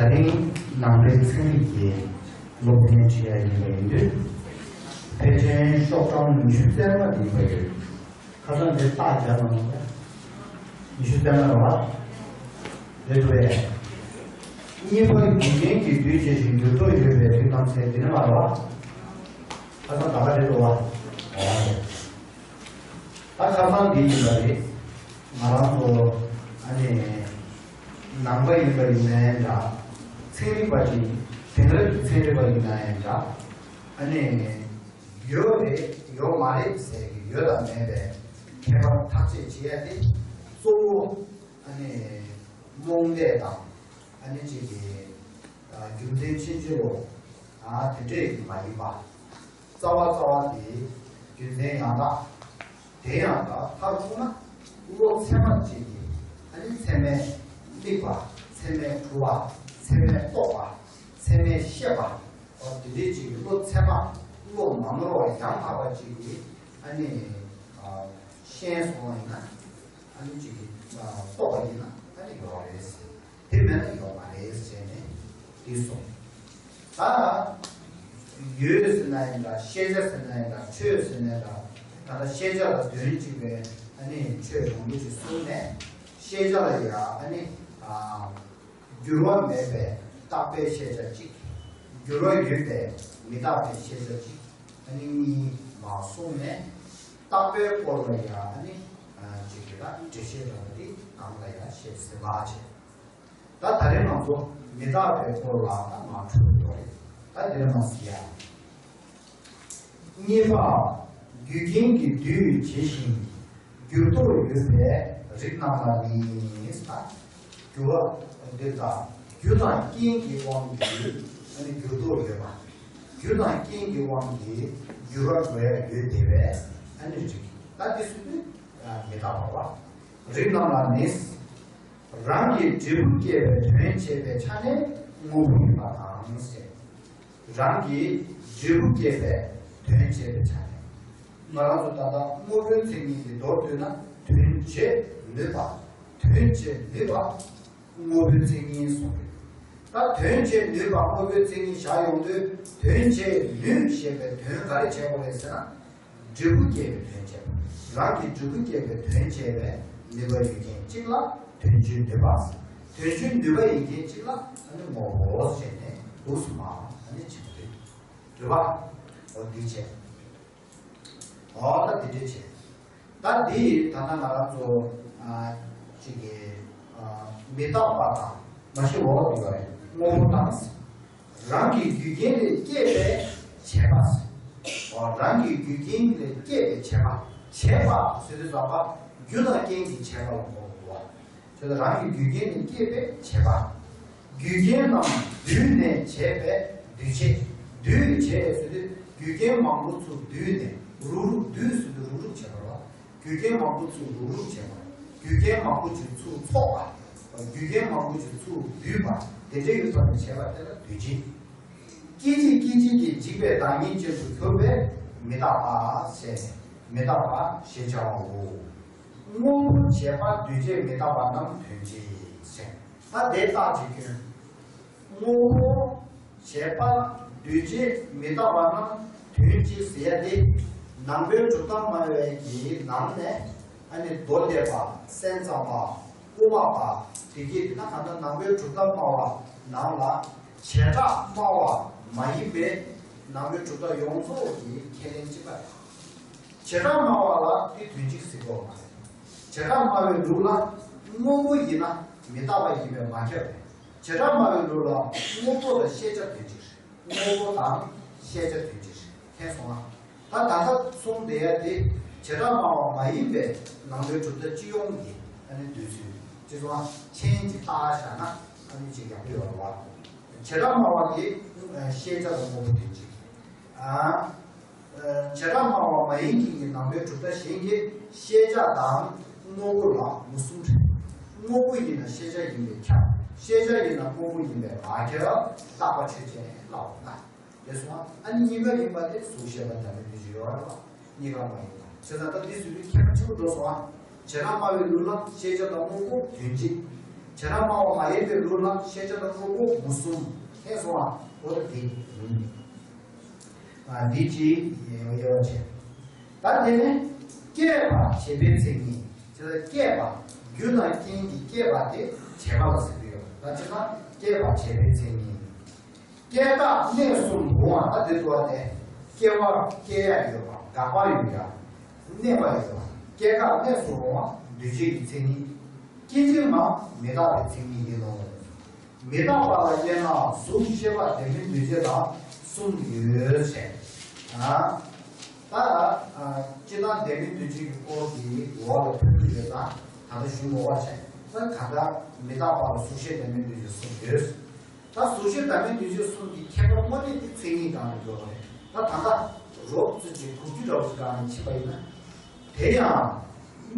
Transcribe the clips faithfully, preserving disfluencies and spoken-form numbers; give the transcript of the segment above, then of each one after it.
ད་རིང་ནང་པའི་ཚན་རིག་གི་སློབ་ཚན་ཁྲིད་ཡ་ཡིན་པ་ཡིན་དུས། ཕལ་ཆེར་ཤོག་གྲངས་ཉི་ཤུ་རྩ་ལྔ་ཡིན་པ་ཡོད། ཁ་སང་དེ་རྟགས་རྒྱག་གནང་ན། ཉི་ཤུ་རྩ་ལྔ་རེད་བ། རེད་འདུག་གས། གཉིས་པ་རྒྱུ་རྐྱེན་གྱིས་འདུས་བྱས་ཤིང་འགྱུར་ལྡོག་ཡོད་པའི་རིགས་རྣམས་ཟེར་འདི་ནས་མ་རེད་བ། ཁ་སང་ད་ག་རེད་འདུག་བ། ད་ཁ་སང་འདི་ཡིན་པ་རེད། ང་རང་ཚོ་ཨ་ནི་ནང་པ་ཡིན་པ་ཡིན་ནའི་འདྲ། ཚན་རིག་པ་ཅིག་དེང་རབས་ཀྱི་ཚན་རིག་པ་ཡིན་ནའི་འདྲ། ཨ་ནི་ཡོད་རེད་ཡོད་མ་རེད་ཟེར་གྱི་ཡོད་དང་མེད་པའི་ཁྱད་པར་ཐག་གཅོད་བྱེད་ཡ་དེ་གཙོ་བོ་ཨ་ནི་རྨོངས་དད་དང་ཨ་ནི་ཅིག་གི་རྒྱུ་མཚན་ཕྱིན་ཅི་ལོག་ཨ་དེ་འདྲས་མ་ཡིན་པ། རྩ་བ་རྩ་བ་དེ་རྒྱུ་མཚན་ཡང་དག་དེ་ཡང་དག་མཐར་ཐུག་ན་བློ་ཚད་མ་གཅིག་གིས་ཨ་ནི་ཚད་མས་དམིགས་པ། ཚད་མས་གྲུབ་པ། ཚད་མས་རྟོགས་པ། ཚད་མས་ཤེས་པ། འོ་དེ་འདྲའི་གཅིག་གིས་བློ་ཚད་མ་བློ་མ་ནོར་བ་ཡང་དག་པ་གཅིག་གིས་ཨ་ནི་ཤེས་སོང་བ་ཡིན་ན། ཨ་ནི་གཅིག་གིས་རྟོགས་པ་ཡིན་ན་ཨ་ནི་ཡོད་རེད་ཟེར། དེ་མེད་ན་ཡོད་མ་རེད་ཟེར་ནས་འདི་གསུངས། ད་ཡོད་ཟེར་ན་ཡིན་འདྲ། ཤེས་བྱ་ཟེར་ན་ཡིན་འདྲ། ཆོས་ཟེར་ན་ཡིན་འདྲ། ད་ལྟ་ཤེས་བྱ་ལ་དོན་གཅིག་པའི་ཨ་ནི་ཆོས་མང་པོ་ཞིག་གསུངས་ནས། ཤེས་བྱ་ལ་ཡང་ཨ་ནི་འགྱུར་བ་མེད་པའི་རྟག་པའི་ཤེས་བྱ་གཅིག་འགྱུར་བ་ཡོད་པའི་མི་རྟག་པའི་ཤེས་བྱ་གཅིག་ཨ་ནི་གཉིས་མ་གསུངས་ནས། རྟག་པའི་སྐོར་ལ་ཡང་ཨ་ནི་གཅིག་གི་ད་འགྲེལ་བཤད་འདྲ་པོ་འདི་གང་ལ་ཡང་བཤད་ཟིན་པ་བྱས། ད་ད་རེས་ང་ཚོ་མི་རྟག་པའི་སྐོར་ལ་ད་མ་འཕྲོས་ཡོད་རེད། ད་འདི་ལ་མ་ཟེར་ཡ། གཉིས་པ། རྒྱུ་རྐྱེན་གྱིས་འདུས་བྱས་ཤིང་འགྱུར་ལྡོག་ཡོད་པའི་རིགས་རྣམས་ལ་ནི་ཟེར། འགྱུར་བ་འདི་དང་རྒྱུ་དང་རྐྱེན་གྱི་དབང་གིས་ཨ་ནི་འགྱུར་ལྡོག་ཡོད་པ། རྒྱུ་དང་རྐྱེན་གྱི་དབང་གིས་འགྱུར་བ་འགྲོ་ཡ་ཡོད་བསྡད་པའི་ཨ་ནི་རིགས། ད་འདི་ཚོ་ནི་མི་རྟག་པ་བ། རིགས་རྣམས་ལ་ནི། རང་གི་འབྲས་བུ་སྐྱེད་པའི་དོན་བྱེད་པའི་ཆ་ནས་དངོས་པོ་ཡིན་པ་དང་ཟེར། རང་གི་འབྲས་བུ་སྐྱེད་པའི་དོན་བྱེད་པའི་ཆ་ནས། ང་རང་ཚོ་ད་ལྟ་དངོས་པོའི་མཚན་ཉིད་ཀྱི་མདོར་བསྡུས་ན་དོན་བྱེད་ནུས་པ། དོན་བྱེད་ནུས་པ། དངོས་པོའི་མཚན་ཉིད་གསུངས་རེད། ད་དོན་བྱེད་ནུས་པ་དངོས་པོའི་མཚན་ཉིད་བཞག་ཡོང་དུས་དོན་བྱེད་ནུས་ཞེས་པའི་དོན་ག་རེ་བྱེད་དགོས་རེད་ཟེར་ན། འབྲས་བུ་སྐྱེད་པའི་དོན་བྱེད་པ། རང་གི་འབྲས་བུ་སྐྱེད་པའི་དོན་བྱེད་པའི་ནུས་པ་ཡོད་མཁན་གཅིག་ལ་དོན་བྱེད་ནུས་པ། དོན་བྱེད་ནུས་པ་ཡོད་མཁན་གཅིག་ལ་ཨ་ནི་དངོས་པོ་ཟེར་ནས་འདུག་སེ་མར་ཨ་ནི་བྱེད་ཀྱི་འདུག་རེད་པ། འོ་འདི་བྱས། འོ་ད་འདི་འདྲ་བྱས། ད་འདི་ད་ལྟ་ང་རང་ཚོ་ཨ་གཅིག་གི་ཨ་མི་རྟག་པ་དང་མ་ཤི་འོ་འདི་བ་རེད། དངོས་པོ་དང་། རང་གི་རྒྱུ་རྐྱེན་ལས་སྐྱེས་པའི་བྱས་པ། འོ་རང་གི་རྒྱུ་རྐྱེན་ལས་སྐྱེས་པའི་བྱས་པ། བྱས་པ་ཟེར་དུས་ཙམ་པ་རྒྱུ་དང་རྐྱེན་གྱི་བྱས་པ་ལ་གོ་དགོས་པ། བྱས་ཙང་རང་གི་རྒྱུ་རྐྱེན་ལས་སྐྱེས་པའི་བྱས་པ། རྒྱུ་རྐྱེན་རྣམས་འདུས་ནས་བྱས་པའི་འདུས་བྱས། འདུས་བྱས་ཟེར་དུས་རྒྱུ་རྐྱེན་མང་པོ་ཚུར་བསྡུས་ནས་རུག་རུག་འདུས་ཟེར་དུས་རུག་རུག་བྱས་པ་རེད་པ། རྒྱུ་རྐྱེན་མང་པོ་ཚུར་རུག་རུག་བྱས་པ། རྒྱུ་རྐྱེན་མང་པོ་ཅིག་ཚུར་ཚོགས་པ། རྒྱུ་རྐྱེན་མང་པོ་ཅིག་ཚུར་བསྡུས་པ། དེ་འདྲ་ཡི་ཐོག་ནས་བྱས་པ་དེ་ལ་འདུས་བྱས། སྐད་ཅིག་སྐད་ཅིག་གིས་འཇིག་པའི་བདག་ཉིད་ཅན་དུ་གྱུར་པས་མི་རྟག་པ་ཞེས་མི་རྟག་པ་ཞེས་བྱའོ། དངོས་པོ་བྱས་པ་འདུས་བྱས་མི་རྟག་པ་རྣམས་དོན་གཅིག་ཟེར། ད་དེ་རྟགས་ཅིག་སྐྱོན། དངོས་པོ་བྱས་པ་འདུས་བྱས་མི་རྟག་པ་རྣམས་དོན་གཅིག་ཟེར་ཡ་དེ། ནང་པའི་གྲུབ་མཐའ་སྨྲ་བའི་གི་ནང་ནས་ཨ་ནི་མདོ་སྡེ་པ། སེམས་ཙམ་པ། དབུ་མ་པ། དེ་གྱིས་དེ་ན་གང་ལྟར་ནང་པའི་གྲུབ་མཐའ་སྨྲ་བ་ནང་ལ་བྱེ་བྲག་སྨྲ་བ་མ་ཡིན་པའི་ནང་པའི་གྲུབ་མཐའ་ཡོངས་རྫོགས་ཀྱི་ཁས་ལེན་གཅིག་པ་རེད། བྱེ་བྲག་སྨྲ་བ་ལ་དེ་དོན་གཅིག་ཟེར་དགོས་མ་རེད། བྱེ་བྲག་སྨྲ་བའི་ལུགས་ལ་དངོས་པོ་ཡིན་ན་མི་རྟག་པ་ཡིན་པས་མ་ཁྱབ་པས། བྱེ་བྲག་སྨྲ་བའི་ལུགས་ལ་དངོས་པོ་དང་ཤེས་བྱ་དོན་གཅིག་རེད། དངོས་པོ་དང་ཤེས་བྱ་དོན་གཅིག་རེད། མཁྱེན་སོང་ང་། ད་ད་ལྟ་གསུངས་བསྡད་ཡ་དེ་བྱེ་བྲག་སྨྲ་བ་མ་ཡིན་པའི་ནང་པའི་གྲུབ་མཐའ་སྤྱི་ཡོངས་ཀྱི་ཨ་ནི་འདོད་ཚུལ་ཅེས་སོང་ང་། མཆན་གྱིས་བཏགས་བཞག་ན་ཨ་ནི་ཅིག་ཡག་པོ་ཡོད་རེད་བ། བྱེ་བྲག་སྨྲ་བ་གིས་ཤེས་བྱ་དང་དངོས་པོ་དོན་གཅིག་ཨ། བྱེ་བྲག་སྨྲ་བ་མ་ཡིན་མཁན་གྱི་ནང་པའི་གྲུབ་མཐའ་གཞན་གྱིས་ཤེས་བྱ་དང་དངོས་པོ་ལ་མུ་གསུམ་རེད། དངོས་པོ་ཡིན་ན་ཤེས་བྱ་ཡིན་པས་ཁྱབ། ཤེས་བྱ་ཡིན་ན་དངོས་པོ་ཡིན་པས་མ་ཁྱབ། རྟག་པ་ཆོས་ཅན་ལབ་ན། དེ་སོང་ང་། ཨ་ནི་གཉིས་ཀ་ཡིན་པ་དེ་གཟུགས་ཤེས་པ་འདྲ་མིན་འདི་ཞིག་ཡོད་རེད་བ། གཉིས་ཀ་མ་ཡིན་པ། བྱས་ཙང་ད་འདི་ཟེར་དུས་ཁྱད་པར་ཆེན་པོ་འགྲོ་སོང་ང་། བྱེ་བྲག་སྨྲ་བའི་ལུགས་ལ་ཤེས་བྱ་དང་དངོས་པོ་དོན་གཅིག་བྱེ་བྲག་སྨྲ་བ་མ་ཡིན་པའི་ལུགས་ལ་ཤེས་བྱ་དང་དངོས་པོ་མུ་གསུམ་ལྷན་སོང་བ་འོ་དེ་ཡིན། ཨ་འདི་ཅི་ཡོད་བྱས། ད་དེ་ནི་སྐྱེད་པ་བྱེད་པའི་མཚན་ཉིད། ཅེས་སྐྱེད་པ། རྒྱུ་དང་རྐྱེན་གྱིས་བསྐྱེད་པ་དེ་བྱེད་པ་ལ་ཟེར་གྱི་ཡོད། ད་ཅི་ལྟར་སྐྱེད་པ་བྱེད་པའི་མཚན་ཉིད། སྐྱེད་བདག་གནས་སུ་རུང་བ། ད་དེ་ཚོ་བ་དེ་སྐྱེ་བ་སྐྱེ་ཡ་ཡོད་པ། འགག་པ་ཡོད་ཡ། གནས་པ་ཡོད་པ། སྐྱེད་བདག་གནས་སུ་རུང་བ་འདུས་བྱས་ཀྱི་མཚན་ཉིད། སྐྱེད་བྱེད་མ་མི་རྟག་པའི་མཚན་ཉིད་ཡིན་ནོ། མི་རྟག་པ་ལ་དབྱེ་ན་གཟུགས་ཤེས་པ་ལྡན་མིན་འདུས་བྱས་དང་གསུམ་ཡོད་ཟེར། ཨ། ད་ཨ་སྤྱིར་བཏང་ལྡན་མིན་འདུས་བྱས་ཀྱི་སྐོར་གྱི་འོག་ལ་ཕན་ཚུན་ཡོད་ཙང་ད་ལྟ་ཞུ་མི་དགོས་པ་བྱས། ད་ག་འདྲ་མི་རྟག་པ་ལ་གཟུགས་ཤེས་ལྡན་མིན་འདུས་བྱས་གསུམ་ཡོད། ད་གཟུགས་ཤེས་ལྡན་མིན་འདུས་བྱས་གསུམ་གྱི་ཁྱད་པར་དངོས་གནས་དེ་མཚན་ཉིད་སྒང་ལ་འགྲོ་བ་རེད། ད་ད་ལྟ་རོབ་ཙམ་གྱི་གོ་རྒྱུ་འདྲ་བོ་ཞིག་སྒང་ནས་ཕྱིན་པ་ཡིན་ན། དེ་ཡང་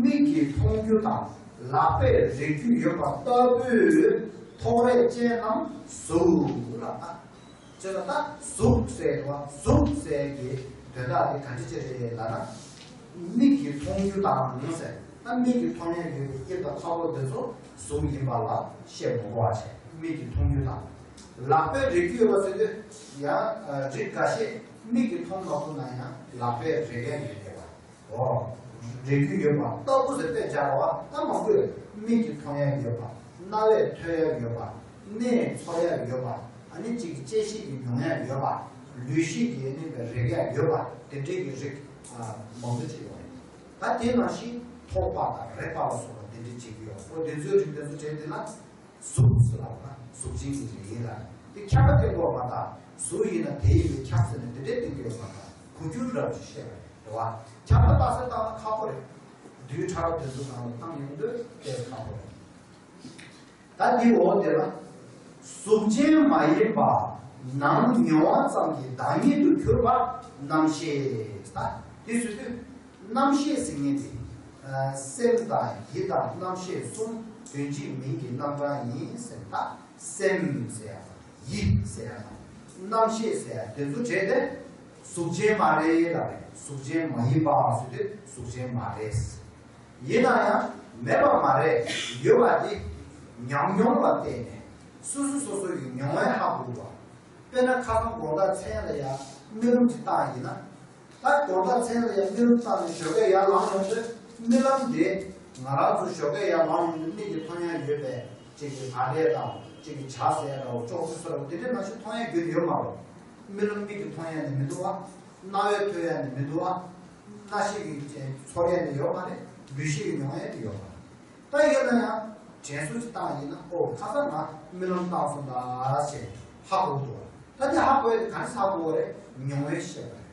མིག་གིས་མཐོང་རྒྱུ་དང་ལག་པས་རེག་རྒྱུ་ཡོད་པ་ལྟ་བུའི་ཐོགས་རེག་ཅན་རྣམས་གཟུགས་ལ། ཅེས་ལ་ད་གཟུགས་ཟེར་བ་གཟུགས་ཟེར་གྱི་དོན་དག་དེ་ག་འདྲ་ཅིག་རེད་ལབ་ན། མིག་གིས་མཐོང་རྒྱུ་དང་ཟེར་ན་མིག་གིས་མཐོང་ཡ་ཡོད་པའི་དབྱིབས་དང་ཁ་པོ་དེ་ཚོ་གཟུགས་ཡིན་པ་ལ་བཤད་མི་དགོས་པ་བྱས། མིག་གིས་མཐོང་རྒྱུ་དང་། ལག་པས་རེག་རྒྱུ་ཡོད་པ་ཟེར་དུས་ཡང་རིགས་འགའ་ཤས་མིག་གིས་མཐོང་མ་ཐུབ་ན་ཡང་ལག་པས་རེག་ཡ་ཡོད་བསྡད་པ། འོ། རེག་རྒྱུ་ཡོད་པ་ལྟ་བུ་ཟེར་དཔེ་སྦྱར་བ་ད་མང་པོས་མིག་གིས་མཐོང་ཡ་ཡོད་པ། རྣ་བས་ཐོས་ཡ་ཡོད་པ། སྣས་ཚོར་ཡ་ཡོད་པ། ཨ་ནི་གཅིག་གི་ལྕེ་ཤེས་ཀྱིས་མྱོང་ཡ་ཡོད་པ། ལུས་ཤེས་ཀྱིས་ཨ་ནི་རེག་ཡ་ཡོད་པ། དེ་འདྲའི་གི་རིགས་མང་པོ་ཅིག་ཡོད་རེད། ད་དེ་ནང་བཞིན་ཐོགས་པ་དང་རེག་པ་ལ་སོགས་པ་དེ་འདྲ་བྱེད་ཀྱི་ཡོད། འོ་དེ་ཚོའི་རིགས་དེ་ཚོ་བྲལ་དེ་ལ་གཟུགས་ཟེར་ལབ་ན་གཟུགས་ཅན་གྱི་རིགས་ཡིན་ལ། དེ་ཁྱབ་པ་དེ་འགོག་མ་དང་གཟུགས་ཡིན་ན་དེ་ཡིན་པས་ཁྱབ་ཟེར་ནས་དེ་འདྲའི་གཏན་འཁེལ་བ་མ་དང་གོ་རྒྱུ་འདྲ་བོ་ཞིག་བཤད་པ་རེད། རེད་བ། ཁྱབ་པ་རྟགས་གསལ་བཏང་ན་ཁག་པོ་རེད། རྡུལ་ཕྲ་བ་དེ་ཚོ་ནང་ལ་བཏང་ཡོང་དུས་དཔེ་ཁག་པོ་རེད། ད་འདི་འོ་དེ་ལ། གཟུགས་ཅན་མ་ཡིན་པ། ནམ་མྱོང་བ་ཙམ་གྱི་བདག་ཉིད་དུ་གྱུར་པ་རྣམ་ཤེས། ད་འདི་ཟེར་དུས། རྣམ་ཤེས་ཟེར་མཁན་དེ། ཨ་སེམས་དང་ཡིད་དང་རྣམ་ཤེས་གསུམ་དོན་གཅིག་མིང་གི་རྣམ་གྲངས་ཡིན་ཟེར། ད་སེམས་ཟེར་ཡ་དང་ཡིད་ཟེར་ཡ་དང་རྣམ་ཤེས་ཟེར་ཡ་དེ་ཚོ་བྲལ་ཏེ། གཟུགས་ཅན་མ་རེད་ལབ་རེད། གཟུགས་ཅན་མ་ཡིན་པ་ཟེར་དུས་གཟུགས་ཅན་མ་རེད། ཡིན་ན་ཡང་མེད་པ་མ་རེད། ཡོད་པ་དེ་ཉམས་མྱོང་ལ་བརྟེན་ནས་སོ་སོ་སོ་སོ་ཡི་མྱོང་བས་ཧ་གོ་བ། དཔེར་ན་ཁ་སང་དགོང་དག་མཚན་ལ་ཡང་རྨི་ལམ་གྱི་རྟགས་ཡིན་ན། ད་དགོང་དག་མཚན་ལ་ཡང་རྨི་ལམ་རྟགས་ནས་ཞོགས་ཀས་ཡར་ལངས་ཡོང་དུས་རྨི་ལམ་དེ་ང་རང་ཚོ་ཞོགས་ཀས་ཡར་ལངས་ཡོང་དུས་མིག་གིས་མཐོང་ཡ་ཡོད་པས་གཅིག་གི་བག་ལེབ་དང་གཅིག་གི་ཇ་ཟེར་ཡ་འདྲ་བོ་ཅོག་ཙེ་སོགས་དེ་འདྲའི་ནང་བཞིན་མཐོང་ཡ་རྒྱུན་ཡོད་མ་རེད། རྨི་ལམ་མིག་གིས་མཐོང་ཡ་ནི་མི་འདུག་བ། རྣ་བས་ཐོས་ཡ་ནི་མི་འདུག་བ། སྣ་ཤེས་ཀྱིས་ཚོར་ཡ་ནི་ཡོད་མ་རེད། ལུས་ཤེས་ཀྱིས་མྱོང་ཡ་ནི་ཡོད་མ་རེད། ད་ཡོད་ན་ཡང་དྲན་གསོ་ཅིག་བཏང་ཡིན་ན་ཨོ་ཁ་སང་ང་རྨི་ལམ་བཏང་སོང་ད་ཟེར་ཧ་གོ་འདུག་བ། ད་དེ་ཧ་གོ་ཡ་དེ་ག་རེ་ཧ་གོ་བ་རེད། མྱོང་བས་ཤེས་པ་རེད།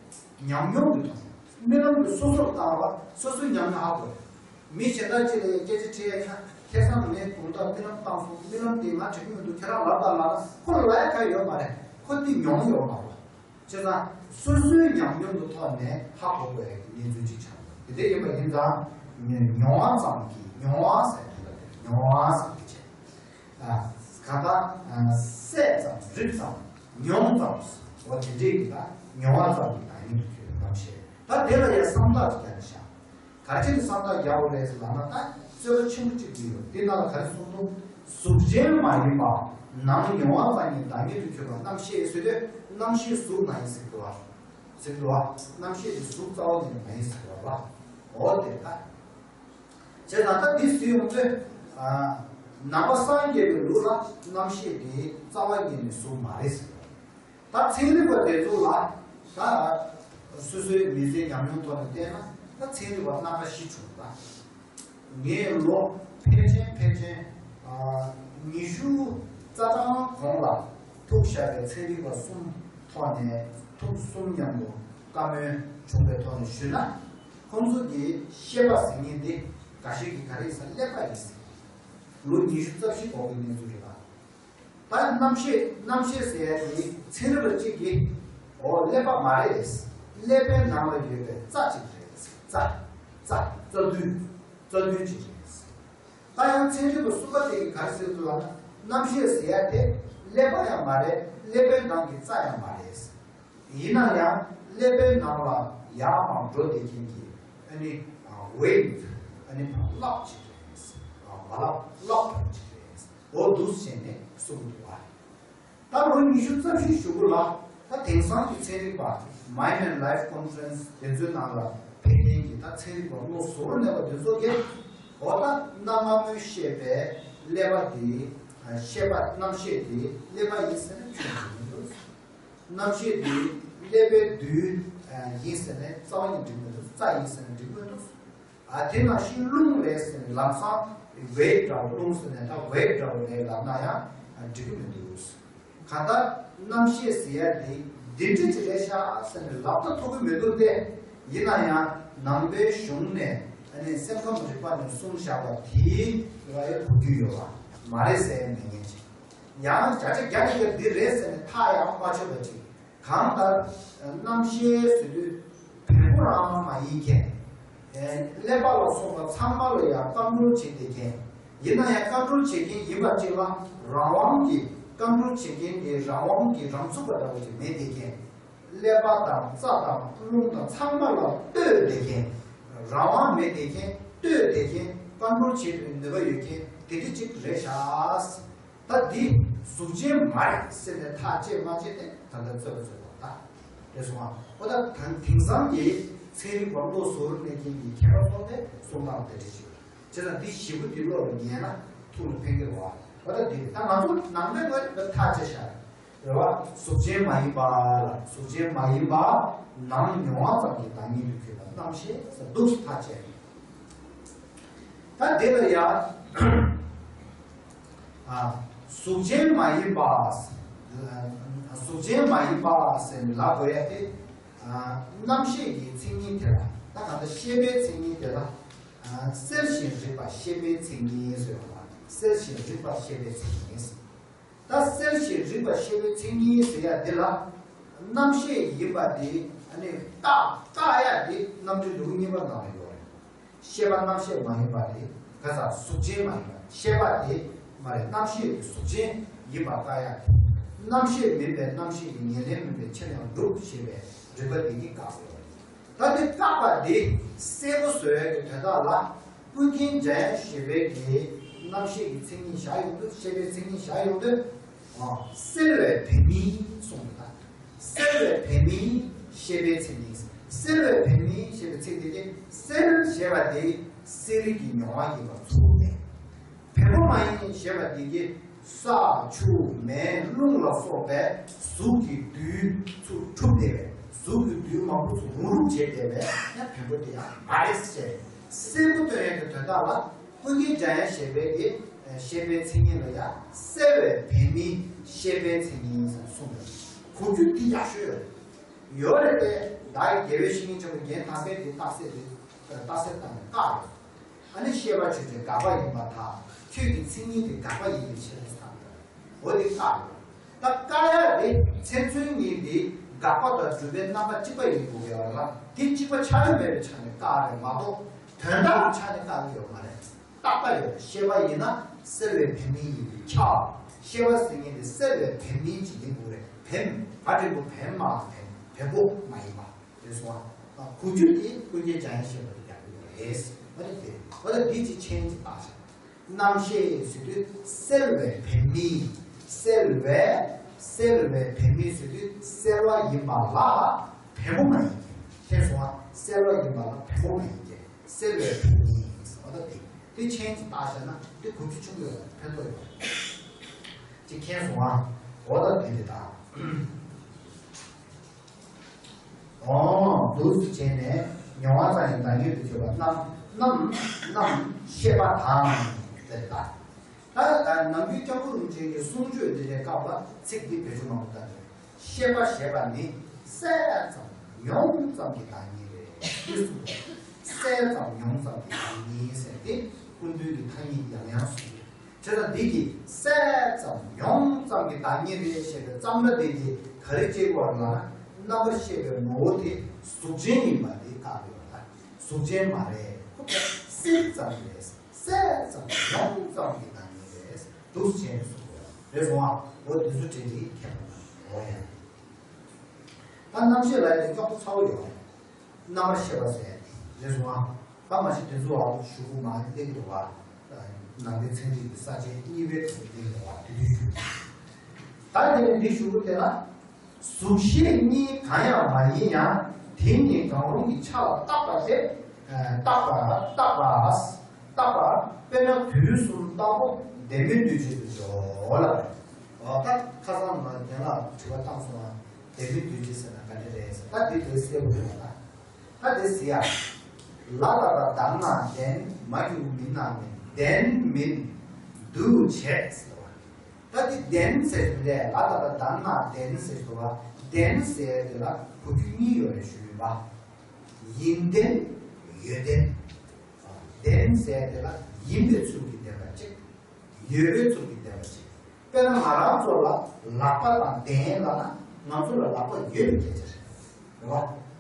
ཉམས་མྱོང་གི་ཐོག་ནས་རྨི་ལམ་དེ་སོ་སོར་བཏང་བ་སོ་སོའི་ཉམས་མྱོང་ཧ་གོ་རེད། མི་གཞན་དག་ཅིག་ལ་ཡང་སྐད་ཆ་དྲིས་ཡ་ཡིན་ན་ཁ་སང་ངས་དགོང་དག་རྨི་ལམ་བཏང་སོང་། རྨི་ལམ་དེ་ང་དྲན་གྱི་མི་འདུག་ཁྱེད་རང་ལབ་དང་ལབ་ན་ཁོ་ལ་ལབ་ཡ་གང་ཡོད་མ་རེད། ཁོ་དེ་མྱོང་ཡོད་མ་རེད། བྱས་ཙང་སོ་སོའི་ཉམས་མྱོང་གི་ཐོག་ནས་ཧ་གོ་དགོས་ཡ་གི་གནས་ཚུལ་ཅིག་ཆགས་འདུག་དེ་འདྲ་ཡིན་པ་ཡིན་ཙང་མྱོང་བ་ཙམ་གྱིས་མྱོང་བ་ཟེར་དུས་ལ་དེ་མྱོང་བ་ཟེར་གྱི་བྱས། ཨ་གང་ལྟར་ཨ་སྲེད་ཙམ་རིག་ཙམ་མྱོང་ཙམ་འོ་དེ་འདྲའི་གི་ལ་མྱོང་བ་ཙམ་གྱིས་བདག་ཉིད་དུ་གྱུར་པའི་རྣམ་ཤེས། ད་དེ་ལ་ཡང་བསམ་བཏགས་ཀྱི་རྒྱན་བཞག་ག་ཅི་ལ་བསམ་བཏགས་རྒྱག་དགོས་རེད་ཟེར་ལབ་ན་ད་རྩོད་པ་ཆེན་པོ་གཅིག་འདི་ཡོད། འདི་ནང་ལ་ག་རེ་གསུངས་འདུག་གཟུགས་ཅན་མ་ཡིན་པ། ནམ་མྱོང་བ་ཙམ་གྱི་བདག་ཉིད་དུ་གྱུར་པ་རྣམ་ཤེས་ཟེར་དུས་རྣམ་ཤེས་གཟུགས་མ་ཡིན་ཟེར་གྱི་འདུག་བ། ཟེར་གྱི་འདུག་བ། རྣམ་ཤེས་དེ་གཟུགས་རྩ་བ་ནས་མ་ཡིན་ཟེར་གྱི་འདུག་བ། འོ་དེ་ལྟ། བྱས་ཙང་ད་འདི་ཟེར་ཡོང་དུས། ཨ་ནང་པ་སངས་རྒྱས་པའི་ལུགས་ལ་རྣམ་ཤེས་དེ་རྩ་བ་ཉིད་ནས་གཟུགས་མ་རེད་ཟེར། ད་ཚན་རིག་པ་དེ་ཚོ་ལ་ད་སོ་སོའི་མི་ཚེའི་ཉམས་མྱོང་ཐོག་ནས་བལྟས་ན་ད་ཚན་རིག་པ་སྣ་ཁ་བཞི་བྱུང་ད། ངས་ལོ་ཕལ་ཆེན་ཕལ་ཆེན་ཨ་ཉི་ཤུ་རྩ་གྲངས་གོང་ལ་ཐུག་བཞག་པའི་ཚན་རིག་པ་གསུམ་ཐོག་ནས་ཐུག་གསུམ་མཉམ་དུ་བཀའ་མོལ་བྱུང་བའི་ཐོག་ནས་ཞུས་ན། ཁོང་ཚོ་གིས་ཤེས་པ་ཟེར་མཁན་དེ་འགའ་ཤས་ཀྱིས་ག་རེ་ཟེར་ཀླད་པ་ཡིན་ཟེར། ལོ་ཉི་ཤུ་རྩ་བཞི་གོང་གི་གནས་ཚུལ་རེད་ལ། ད་རྣམ་ཤེས་རྣམ་ཤེས་ཟེར་ཡ་དེ་ཚན་རིག་པ་གཅིག་གིས་འོ་ཀླད་པ་མ་རེད། ཀླད་པའི་ནང་ལ་ཡོད་པའི་རྩ་གཅིག་རེད། རྩ། རྩ། རྩ་རྡུལ། རྩ་རྡུལ་གཅིག་རེད། ད་ཡང་ཚན་རིག་པ་གསུམ་པ་དེ་གིས་ག་རེ་ཟེར་འདུག་ལབ་ན། རྣམ་ཤེས་ཟེར་ཡ་དེ་ཀླད་པ་ཡང་མ་རེད། ཀླད་པའི་ནང་གི་རྩ་ཡང་མ་རེད། ཡིན་ན་ཡང་ཀླད་པའི་ནང་ལ་ཡར་མར་འགྲོ་བསྡད་མཁན་གྱི་ཨ་ནི་ཝེབ་ཨ་ནི་རླབས་གཅིག་རེད། རླབས་རླབས་གཅིག་རེད། འོ་འདུག་བྱས་ནས་གསུངས་འདུག་བ། ད་ལོ་ཉི་ཤུ་རྩ་བཞི་གཞུག་གུ་ལ་ད་དེང་སང་གི་ཚན་རིག་པ་Mind and Life Conference དེ་ཚོའི་ནང་ལ་ཕེབས་མཁན་གྱི་ད་ཚན་རིག་པ་བློ་གཟུ་བོར་གནས་པ་དེ་ཚོ་གིས་འོ་ད་གནའ་སྔ་མོའི་ཤེས་པའི་ཀླད་པ་དེ་ཤེས་པ་རྣམ་ཤེས་དེ་ཀླད་པ་ཡིན་ཟེར་ན་ཁྱོན་ནས་མི་འདུག་རྣམ་ཤེས་དེ་ཀླད་པའི་རྡུལ་ཡིན་ཟེར་ནས་རྩ་བ་ནས་འགྲིག་མི་འདུག་རྩ་ཡིན་ཟེར་ནས་འགྲིག་མི་འདུག་ཨ་དེ་ནང་བཞིན་རླུང་རེད་ཟེར་ནས་ལམ་སང་ཝེབ་འདྲ་བོ་རླུང་ཟེར་ནས་ད་ཝེབ་འདྲ་བོ་རེད་ལབ་ན་ཡང་འགྲིག་གི་མི་འདུག་གང་ལྟར་རྣམ་ཤེས་ཟེར་ཡ་དེ་འདི་འདྲ་ཅིག་རེད་ཤག་ཟེར་ནས་ལབ་ད་ཐུབ་ཀྱི་མི་འདུག་སྟེ། ཡིན་ན་ཡང་ནང་པའི་གཞུང་ནས་ཨ་ནི་སེམས་ཁམས་རིག་པ་ནས་གསུངས་བཞག་པ་དེའི་ར་ཡ་གོ་རྒྱུ་ཡོད་པ་མ་རེད་ཟེར་མི་ཉན་ཅིག་ཡང་བརྒྱ་ཆ་བརྒྱ་ནས་བརྒྱ་འདི་རེད་ཟེར་ནས་ཐག་ཡང་མ་ཆོད་པ་ཅིག་གང་ལྟར་རྣམ་ཤེས་ཟེར་དུས་བེམ་པོ་རང་མ་ཡིན་མཁན། ཀླད་པ་ལ་སོགས་པ་ཚང་མ་ལ་ཡང་ཀོན་ཊོལ་བྱེད་བསྡད་མཁན། ཡིན་ན་ཡང་ཀོན་ཊོལ་བྱེད་མཁན་ཡིན་པ་གཅིག་ལ་རང་དབང་གིས་ཀོན་ཊོལ་བྱེད་མཁན་གྱི་རང་དབང་གིས་རང་ཚུགས་པ་འདྲ་བོ་ཅིག་མེད་བསྡད་མཁན། ཀླད་པ་དང་རྩ་དང་རླུང་དང་ཚང་མ་ལ་ལྟོས་བསྡད་མཁན། རང་དབང་མེད་བསྡད་མཁན། ལྟོས་བསྡད་མཁན། ཀོན་ཊོལ་བྱེད་པའི་ནུས་པ་ཡོད་མཁན་དེ་འདྲ་ཅིག་རེད་ཤག་ད་འདི་གཟུགས་ཅན་མ་རེད་ཟེར་ནས་ཐག་བཅད་མ་བཅད་དེ་ད་ལྟ་རྩོད་པ་རྩོད་པ་ད་རེད་སོང་ཨ། ཨོ་ད་ད་དེང་སང་གི་ཚན་རིག་པ་བློ་གཟུ་བོར་གནས་མཁན་གྱི་མཁས་པ་ཚོ་དེ་གསུང་སྟངས་དེ་འདྲ་ཞིག་རེད། བྱས་ཙང་འདི་ཞིབ་པོ་འདི་བློ་ལ་ངེས་ན་ཐུགས་ལ་ཕན་གྱི་རེད་བ། ཨོ་ད་འདི་ད་ང་ཚོ་ནང་པའི་ངོས་ནས་ཐག་བཅད་བཞག་རེད་བ། གཟུགས་ཅན་མ་ཡིན་པ་ལ་གཟུགས་ཅན་མ་ཡིན་པ་ནང་མྱོང་བ་ཙམ་གྱི་བདག་ཉིད་དུ་གྱུར་པ་རྣམ་ཤེས་ཟེར་འདུག་ཐག་བཅད་རེད། ད་དེ་ལ་ཡང་། ཨ། གཟུགས་ཅན་མ་ཡིན་པ། གཟུགས་ཅན་མ་ཡིན་པ་ཟེར་ནས་ལབ་དགོས་ཡ་དེ། ཨ། རྣམ་ཤེས་ཀྱི་མཚན་ཉིད་དེ་ལ་ད་གང་ལྟར་ཤེས་པའི་མཚན་ཉིད་དེ་ལ། ཨ། གསལ་ཞིང་རིག་པ་ཤེས་པའི་མཚན་ཉིད་ཟེར་བ་ལ་གསལ་ཞིང་རིག་པ་ཤེས་པའི་མཚན་ཉིད། ད་གསལ་ཞིང་རིག་པ་ཤེས་པའི་མཚན་ཉིད་ཟེར་ཡ་འདི་ལ། རྣམ་ཤེས་ཡིན་པ་འདི་ཨ་ནི་བཀག་བཀག་ཡ་འདི་རྣམ་འགྲེལ་ལེའུ་གཉིས་པ་ནང་ལ་ཡོད་རེད། ཤེས་པ་རྣམ་ཤེས་མ་ཡིན་པ་དེ་ག་ས་གཟུགས་ཅན་མ་ཡིན་པ་ཤེས་པ་དེ་མ་རེད། རྣམ་ཤེས་ཀྱི་གཟུགས་ཅན་ཡིན་པ་བཀག་ཡ་དེ། རྣམ་ཤེས་མིན་པའི་རྣམ་ཤེས་ཀྱི་ཉེར་ལེན་མིན་པའི་ཕྱིར་ཡང་འགྲུབ་ཞེས་པའི་རིགས་པ་དེ་གཉིས་བཀག་ཡོད་རེད། ད་དེ་བཀག་པ་དེ་གསལ་པོ་བཟོ་ཡ་གི་དོན་དག་ལ་ཀུན་མཁྱེན་འཇམ་དབྱངས་བཞད་པའི་གི་རྣམ་ཤེས་ཀྱི་མཚན་ཉིད་བཞག་ཡོང་དུས་ཤེས་པའི་མཚན་ཉིད་བཞག་ཡོང་དུས། ཨོ། གསལ་བའི་བེམ་མིན་གསུངས་པ་དང་། གསལ་བའི་བེམ་མིན་ཤེས་པའི་མཚན་ཉིད། གསལ་བའི་བེམ་མིན་ཞེས་པའི་ཚིག་དེ་གིས་གསལ་ཞེས་པ་དེ་གསལ་རིག་གི་མྱོང་བ་ཡིན་པར་ཚོར་ནས། བེམ་པོ་མ་ཡིན་ཞེས་པ་དེ་གིས་ས་ཆུ་མེ་རླུང་ལ་སོགས་པའི་གཟུགས་ཀྱི་རྡུལ་ཚུར་འཁྲུགས་བསྡད་པས་གཟུགས་ཀྱི་རྡུལ་མང་པོ་ཚུར་རུབ་རུབ་བྱས་བསྡད་པས་ཡང་བེམ་པོ་དེ་ཡང་མ་རེད་ཟེར། གསལ་པོ་སྟོན་ཡས་ཀྱི་དོན་དག་ལ་ཀུན་མཁྱེན་འཇམ་དབྱངས་བཞད་པའི་གི་ཤེས་པའི་མཚན་ཉིད་ལ་ཡང་གསལ་བའི་བེམ་མིན་ཤེས་པའི་མཚན་ཉིད་ཟེར་གསུངས་པའི་གོ་རྒྱུ་འདི་ཡག་ཤོས་ཡོད་རེད། ཡོད་རེད་དེ། བདག་གི་དགེ་བའི་བཤེས་གཉེན་ཆེན་པོ་རྒན་དམ་པས་འདི་རྟགས་གསལ་འདི་རྟགས་གསལ་བཏང་ནས་བཀག་ཡོད། ཨ་ནི་ཤེས་པ་ཆོས་ཅན་དགག་པ་ཡིན་པར་ཐལ། ཁྱོད་ཀྱི་མཚན་ཉིད་དེ་དགག་པ་ཡིན་པའི་ཕྱིར་ཟེར་བཏང་ཡོད་རེད། འོ་འདི་བཀག་ཡོད། ད་བཀག་ཡ་དེ་མཚན་མཚོན་གཉིས་འདི་དགག་པ་དང་སྒྲུབ་པའི་རྣམ་པ་གཅིག་པ་ཡིན་དགོས་ཀྱི་ཡོད་རེད་ལ། དེ་གཅིག་པ་ཆགས་ཡོད་མེད་པའི་ཆ་ནས་བཀག་རེད་མ་གཏོགས་དོན་དག་གི་ཆ་ནས་བཀག་གི་ཡོད་མ་རེད། རྟག་པ་ཡོད་ཤེས་པ་ཡིན་ན་གསལ་བའི་བེམ་མིན་ཡིན་པས་ཁྱབ། ཤེས་པ་ཟེར་མཁན་དེ་གསལ་བའི་བེམ་མིན་ཅིག་ཡིན་དགོས་རེད། བེམ་བ་འབྲིང་པོ་བེམ་མ་བེམ་བེམ་པོ་མ་ཡིན་པ་རེད་སོང་ཨ། གོ་རྒྱུ་དེ་ཀུན་མཁྱེན་འཇམ་དབྱངས་བཞད་པ་དེ་རྒྱག་གི་ཡོད་རེད། ཨ་ནི་དེ་ཨ་ནི་འདི་ཅིག་མཁྱེན་ཅིག་བཏགས་ཤག་རྣམ་ཤེས་ཟེར་དུས་གསལ་བའི་བེམ་མིན། གསལ་བའི་གསལ་བའི་བེམ་མིན་ཟེར་དུས་གསལ་བ་ཡིན་པ་ལ་བེམ་པོ་མ་ཡིན་གྱི། མཁྱེན་སོང་ཨ། གསལ་བ་ཡིན་པ་ལ་བེམ་པོ་མ་ཡིན་གྱི། གསལ་བའི་བེམ་མིན་ཟེར་བ་ད་དེ་དེ་མཁྱེན་ཅིག་བཏགས་བཞག་ན་དེ་གོ་རྒྱུ་ཆུང་ཡོད་ལ་ཕན་ཐོགས་ཡོད་ཅིག་མཁྱེན་སོང་ཨ། འོ་ད་དེ་འདི་དང་། ཨོ། འདུག་སེ་བྱས་ནས་མྱོང་བ་ཙམ་ཡང་བདག་ཉིད་དུ་གྱུར་པ་རྣམ་རྣམ་རྣམ་ཤེས་པ་དང་ཟེར་ད། ད་ནམ་རྒྱུན་སྐྱབས་མགོན་རིན་པོ་ཆེ་གི་གསུང་ཆོས་འདི་འདྲའི་སྐབས་ལ་ཚིག་འདི་བེད་སྤྱོད་མང་པོ་བཏང་ཡོད། ཤེས་པ་ཞེས་པ་ནི་གསལ་ཙམ་མྱོང་ཙམ་གྱི་བདག་ཉིད་རེད། འདི་གསུངས་པས། གསལ་ཙམ་མྱོང་ཙམ་གྱི་བདག་ཉིད་ཟེར་ཏེ་སྐུ་མདུན་གྱི་ཐ་སྙད་ཡང་ཡང་གསུངས་ཡོད། བྱས་ཙང་འདི་གི་གསལ་ཙམ་མྱོང་ཙམ་གྱི་བདག་ཉིད་རེད་ཞེས་པའི་ཙམ་ར་འདི་གི་ག་རེ་བྱེད་དགོས་ལབ་ན། རྣམ་པར་ཤེས་པའི་ངོ་བོ་དེ་གཟུགས་ཅན་ཡིན་པ་དེ་བཀག་དགོས་པ་དང་། གཟུགས་ཅན་མ་རེད། ཁོ་གསལ་ཙམ་རེད། གསལ་ཙམ་མྱོང་ཙམ་གྱི་བདག་ཉིད་རེད། འདུག་སེ་བྱས་ནས་གསུངས་དགོས་རེད་སོང་ཨ། འོ་འདི་ཚོ་དྲན་དེ་མཁྱེན་པ་དང་འོ་ཡ། ད་རྣམ་ཤེས་ལ་ཡང་དཀྱོག་པོ་ཚ་བོ་ཡོད་རེད། རྣམ་པར་ཤེས་པ་ཟེར་ཡ་དེ་རེད་སོང་ཨ། ད་མ་གཞི་དེ་ཚོ་བ་ཞུ་གུ་མ་གླེང་གི་འདུག་བ། ནང་པའི་ཚན་རིག་གི་ས་བཅད་གཉིས་པའི་ཐོག་ཏུ་འདི་ཡོང་བ་དེ་དུས་ཞུ། ད་དེ་ནས་འདི་ཞུ་གི་དེ་ལ། གཟུགས་གཞན་གཉིས་གང་ཡང་མ་ཡིན་ཡང་། དེ་ཉིད་གང་རུང་གི་ཆ་ལ་བཏགས་པ་སྟེ། བཏགས་པ་བཏགས་པ་བཏགས་པ། དཔེར་ན་དུས་གསུམ་བཏགས་པ་ལྡན་མིན་འདུས་བྱས་སུ་འཇོག་ལ། འོ་ད་ཁ་སང་ང་རྒན་ལགས་དྲི་བ་བཏང་སོང་ང་། ལྡན་མིན་འདུས་བྱས་ཟེར་ན་ག་འདྲ་རེད་ཟེར། ད་འདི་དེ་གསལ་པོ་རེད་པ། ད་ད་དེ་ཟེར་ཡ། ལ་ལ་བ་བཏགས་ན་ལྡན། མ་གི་གུ་མིན་ན་མིན། ལྡན་མིན་འདུས་བྱས་ཟེར་བ། ད་འདི་ལྡན་ཟེར་དུས་ལས་ལ་ལ་བ་བཏགས་ན་ལྡན་ཟེར་དུས་བ། ལྡན་ཟེར་དེ་ལ་གོ་རྒྱུ་གཉིས་ཡོད་རེད་ཞུ་ཡིན་པ། ཡིན་ལྡན། ཡོད་ལྡན། ལྡན་ཟེར་དེ་ལ་ཡིན་པའི་ཚུལ་གྱིས་ལྡན་པ་གཅིག་ཡོད་པའི་ཚུལ་གྱིས་ལྡན་པ་གཅིག་དཔེར་ན་ང་རང་ཚོ་ལ་ལག་པ་དང་ལྡན་ལབ་ན་ང་ཚོ་ལ་ལག་པ་ཡོད་པའི་སྐད་ཆ་རེད། རེད་བ།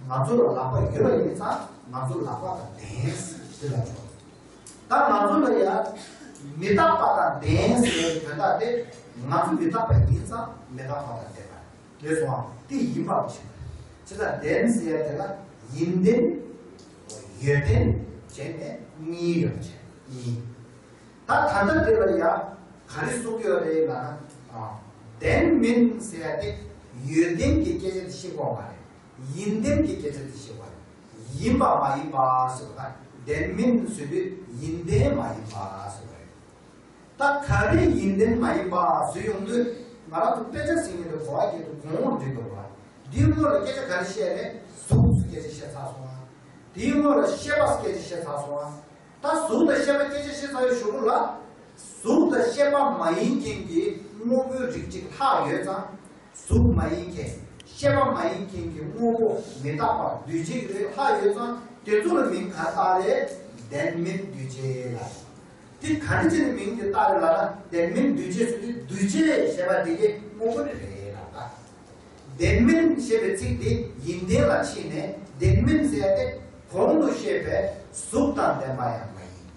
ང་ཚོ་ལ་ལག་པ་ཡོད་པ་ཡིན་ཙང་ང་ཚོ་ལག་པ་དང་ལྡན་ཟེར་ལབ་ཆོག་ད་ང་ཚོ་ལ་ཡ་མི་རྟག་པ་དང་ལྡན་ཟེར་བའི་དོན་དག་དེ་ང་ཚོ་མི་རྟག་པ་ཡིན་ཙང་མི་རྟག་པ་དང་ལྡན་པ་རེད་སོང་། དེ་ཡིན་པར་བྱེད་པ། ཇི་ལྟར་ལྡན་ཟེར་ཡ་དེ་ལ་ཡིན་ལྡན། ཡོད་ལྡན་བྱས་ནས་གཉིས་ཡོད་པ་བྱས་གཉིས། ད་ད་ལྟ་དེ་ལ་ཡ་ག་རེ་གསུང་གི་ཡོད་རེད་ལབ་ན། ལྡན་མིན་ཟེར་ཡ་དེ་ཡོད་ལྡན་གྱི་སྐད་ཆ་དེ་བཤད་དགོས་མ་རེད། ཡིན་ལྡན་གྱི་སྐད་ཆ་དེ་བཤད་དགོས་རེད། ཡིན་པ་མ་ཡིན་པ་ཟེར་བ་དང་ལྡན་མིན་ཟེར་དུས་ཡིན་ལྡན་མ་ཡིན་པ་ཟེར་བ་རེད། ད་ག་རེ་ཡིན་ལྡན་མ་ཡིན་པ་ཟེར་ཡོང་དུས་ང་རང་ཚོ་དཔེ་ཆ་ཟིན་ཡོད་དུས་གོ་བ་སྐྱེ་དུས་གོང་འོག་འགྲིག་དགོས་པ། འདིའི་སྔོན་ལ་སྐད་ཆ་ག་རེ་བཤད་ནས་གཟུགས་སུ་སྐད་ཆ་བཤད་ཚར་སོང་ང་། དེའི་སྔོན་ལ་ཤེས་པ་སྐད་ཆ་བཤད་ཚར་སོང་ང་། ད་གཟུགས་དང་ཤེས་པ་སྐད་ཆ་བཤད་ཚར་བའི་གཞུག་གུ་ལ། གཟུགས་དང་ཤེས་པ་མ་ཡིན་མཁན་གྱི་དངོས་པོའི་རིགས་གཅིག་ལྷག་ཡོད་ཙང་། གཟུགས་མ་ཡིན་མཁན། ཤེས་པ་མ་ཡིན་མཁན་གྱི་དངོས་པོ་མི་རྟག་པ་འདུས་བྱས་ཀྱི་རིགས་ལྷག་ཡོད་ཙང་དེ་ཚོ་ལ་མིང་ག་རེ་བཏགས་རེད། ལྡན་མིན་འདུས་བྱས་ལ། དེ་ག་འདྲ་བྱས་ནས་མིང་དེ་བཏགས་རེད་ལབ་ན་ལྡན་མིན་འདུས་བྱས་སུ་དེ་འདུས་བྱས་ཞེས་པ་དེ་གའི་དངོས་པོ་དེ་རེད་ལབ་ད། ལྡན་མིན་ཞེས་པའི་ཚིག་དེ་ཡིན་ལྡན་ལ་ཕྱེས་ནས་ལྡན་མིན་ཟེར་ཡ་དེ་གོང་དུ་བཤད་པའི་གཟུགས་དང་ལྡན་པ་ཡང་མ་ཡིན།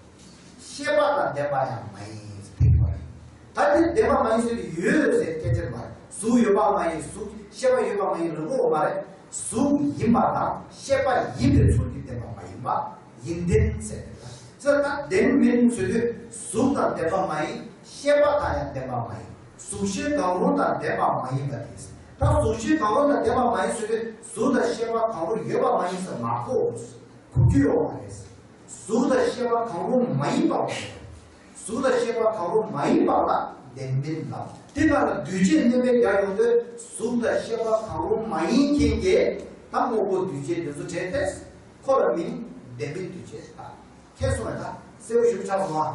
ཤེས་པ་དང་ལྡན་པ་ཡང་མ་ཡིན་ཟེར་དེ་གོ་རེད། ད་དེ་ལྡན་པ་མ་ཡིན་ཟེར་ཡོད་ཟེར་སྐད་ཆ་མ་རེད། གཟུགས་ཡོད་པ་མ་ཡིན། གཟུགས་ཤེས་པ་ཡོད་པ་མ་ཡིན་ལབ་དགོས་མ་རེད། གཟུགས་ཡིན་པ་དང་ཤེས་པ་ཡིན་པའི་ཚུལ་གྱིས་ལྡན་པ་མ་ཡིན་པ་ཡིན་ལྡན་ཟེར་དེ་ལ་ཟེར། ད་ལྡན་མིན་ཟེར་དུས་གཟུགས་དང་ལྡན་པ་མ་ཡིན། ཤེས་པ་དང་ཡང་ལྡན་པ་མ་ཡིན། གཟུགས་ཤེས་གང་རུང་དང་ལྡན་པ་མ་ཡིན་པ་དེ། ད་གཟུགས་ཤེས་གང་རུང་དང་ལྡན་པ་མ་ཡིན་ཟེར་དུས་གཟུགས་དང་ཤེས་པ་གང་རུང་ཡོད་པ་མ་ཡིན་ཟེར་མ་གོ། གོ་རྒྱུ་ཡོད་མ་རེད། གཟུགས་དང་ཤེས་པ་གང་རུང་མ་ཡིན་པ་གོ། གཟུགས་དང་ཤེས་པ་གང་རུང་མ་ཡིན་པ་ལ་ལྡན་མིན་ལབ། དེ་ལ་ལ་འདུས་བྱས་གནོན་པའི་རྒྱ་ཡོང་དུས་གཟུགས་དང་ཤེས་པ་གང་རུང་མ་ཡིན་མཁན་གྱི་ད་དངོས་པོ་འདུས་བྱས་དེ་ཚོ་བྲལ་ཏེ་ཁོ་ལ་མིང་ལྡན་མིན་འདུས་བྱས་ལབ། ཁྱེད་སོང་བས་ད་གསལ་པོ་ཞིག་ཆགས་སོང་ཨ།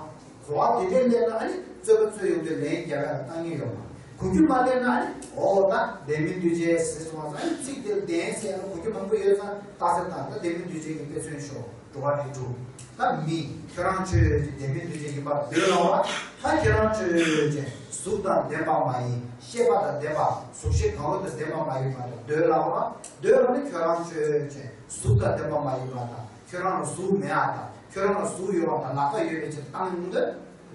གོ་བ་དེ་འདྲའི་སླེབས་ན་ཨ་ནི་རྩོད་པ་རྩོད་ཡོང་དུས་ལན་རྒྱག་ཡ་ལ་བཏང་མཁན་ཡོད་མ་རེད། གོ་རྒྱུ་མ་སླེབས་ན་ཨ་ནི་འོ་ད་ལྡན་མིན་འདུས་བྱས་ཟེར་སོང་བ་ཙང་ཨ་ནི་ཚིག་དེ་ལ་ལྡན་ཟེར་ཡ་ལ་གོ་རྒྱུ་མང་པོ་ཡོད་ཙང་རྟགས་གསལ་བཏང་ད་ལྡན་མིན་འདུས་བྱས་ཀྱི་དཔེ་མཚོན་ཤོག་འགྲོ་བ་རིགས་དྲུག་ད་མི་ཁྱོད་རང་ཆོས་ཅན་ལྡན་མིན་འདུས་བྱས་ཀྱི་བར་འདོད་ལ་བ་ད་ཁྱོད་རང་ཆོས་ཅན་གཟུགས་དང་ལྡན་པ་མ་ཡིན། ཤེས་པ་དང་ལྡན་པ་གཟུགས་ཤེས་གང་རུང་དང་ལྡན་པ་མ་ཡིན་པ་དང་འདོད་ལ་བ་འདོད་ལ་ནི་ཁྱོད་རང་ཆོས་ཅན་གཟུགས་དང་ལྡན་པ་མ་ཡིན་པ་དང་། ཁྱོད་རང་ལ་གཟུགས་མེད་པ་དང་ཁྱོད་རང་ལ་གཟུགས་ཡོད་པ་དང་ལག་པ་ཡོད་པའི་ཕྱིར་བཏང་ཡོང་དུས་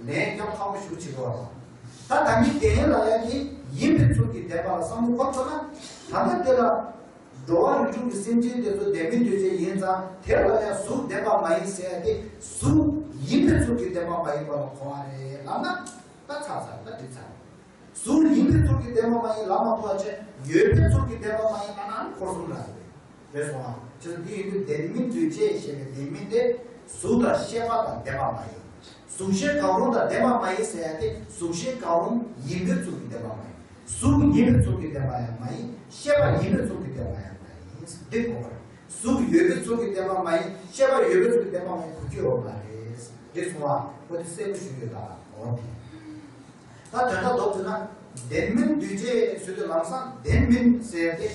ལན་རྒྱག་ཁག་པོ་ཞིག་བྱེད་དགོས་པ་དང་། ད་ད་གིན་ལྡན་ལབ་ཡ་དེ་ཡིན་པའི་ཚུལ་གྱིས་ལྡན་པ་ལ་བསམ་བློ་འཁོར་ཐུབ་ན་ད་ལྟ་དེ་ལ་འགྲོ་བ་རིགས་དྲུག་གི་སེམས་ཅན་དེ་ཚོ་ལྡན་མིན་འདུས་བྱས་ཡིན་ཙང་དེ་ལ་ཡང་གཟུགས་ལྡན་པ་མ་ཡིན་ཟེར་ཡ་དེ་གཟུགས་ཡིན་པའི་ཚུལ་གྱིས་ལྡན་པ་མ་ཡིན་པ་ལ་གོ་བ་རེད་ལབ་ན་ད་ཚར་ཚར་ད་འགྲིག་ཚར། གཟུགས་ཡིན་པའི་ཚུལ་གྱིས་ལྡན་པ་མ་ཡིན་ལབ་མ་ཐུབ་པ་བྱས་ཡོད་པའི་ཚུལ་གྱིས་ལྡན་པ་མ་ཡིན་ལབ་ན་ནི་འཁོར་གསུམ་རང་རེད། རེད་སོང་ང་། བྱས་ཙང་འདི་ཡིན་དུས་ལྡན་མིན་འདུས་བྱས་ཞེས་པའི་ལྡན་མིན་དེ་གཟུགས་དང་ཤེས་པ་དང་ལྡན་པ་མ་ཡིན། གཟུགས་ཤེས་གང་རུང་དང་ལྡན་པ་མ་ཡིན་ཟེར་ཡ་དེ་གཟུགས་ཤེས་གང་རུང་ཡིན་པའི་ཚུལ་གྱིས་ལྡན་པ་མ་ཡིན། གཟུགས་ཡིན་པའི་ཚུལ་གྱིས་ལྡན་པ་ཡང་མ་ཡིན། ཤེས་པ་ཡིན་པའི་ཚུལ་གྱིས་ལྡན་པ་ཡང་མ་ཡིན། འདི་གོ་བ་རེད། གཟུགས་ཡོད་པའི་ཚུལ་གྱིས་ལྡན་པ་མ་ཡིན། ཤེས་པ་ཡོད་པའི་ཚུལ་གྱིས་ལྡན་པ་མ་ཡིན་གོ་རྒྱུ་ཡོད་མ་རེད། རེད་སོང་ང་། འོ་དེ་གསལ་པོ་ཞུ་ཡོད་ད། འོ་དེ། ད་དོན་དག་ལྡོག་ཐུབ་ན། ལྡན་མིན་འདུས་བྱས་ཟེར་དུས་ལམ་སང་ལྡན་མིན་ཟེར་ཏེ།